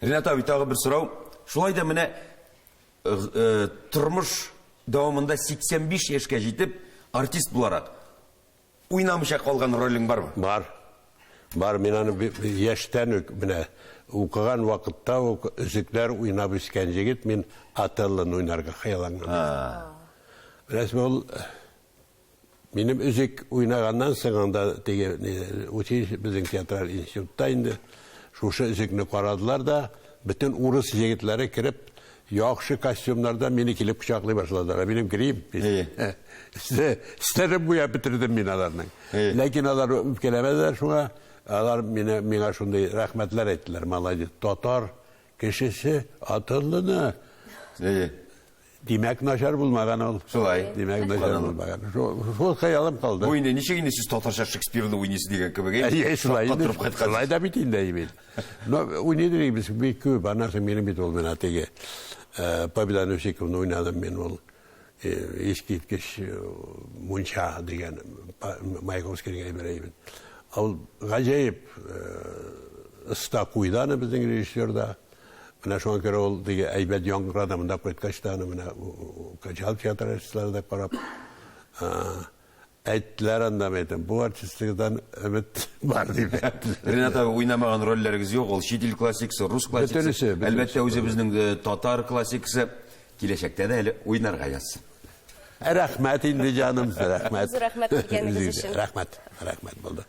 Ренат абый, тагы бер сорау. Шулай да менә э, э, тормыш дәвамында 85 яшькә җитеп, артист буларак уйнамыйча калган ролең бармы? Бар. Бар, мин аны яшьтән үк менә укыган вакытта ук өзекләр уйнап үскән җегет, мин Отеллоны уйнарга хыялланган. Беләсезме, ул Минем өзек уйнаганнан соң анда теге училище безнең театраль институтта инде шушы өзекне карадылар да, бөтен урыс егетләре кереп, яхшы костюмнарда мине килеп кочаклый башладылар. Минем грим. Стереп буяп бетердем мин аларның. Ләкин алар үпкәләмәделәр шуңа. Алар мине миңа шундый рәхмәтләр әйттеләр. Молодец, татар кешесе атыллыны. Димәк, начар булмаган ул. Шулай. Димәк, начар булмаган. Шул хыялым калды. Бу инде ничек инде сез татарча Шекспирны уйныйсыз дигән кебек, әйе? Шулай инде. Шулай да бит инде, бит. Но уйныйдыр без бик күп. Аннан соң минем бит ул менә теге э, Победа Нусиковны уйнадым мин ул э, искиткеч э, мунча дигән Маяковскийның әйбере бит. Ул гаҗәеп оста куйды аны безнең режиссер да. Менә шуңа күрә ул теге әйбәт яңгырады монда кайткач та аны менә Качал театр артистлары да карап әйттеләр анда, мин әйтәм, бу артистыгыздан өмет бар дип әйттеләр. Ренат абый, уйнамаган рольләрегез юк, ул чит ил классикасы, рус классикасы. Бөтенесе, бөтенесе. Әлбәттә, үзебезнең э, татар классикасы. Киләчәктә дә әле уйнарга язсын. Рәхмәт инде, җаным, рәхмәт. Зур рәхмәт килгәнегез өчен. Рәхмәт, рәхмәт булды.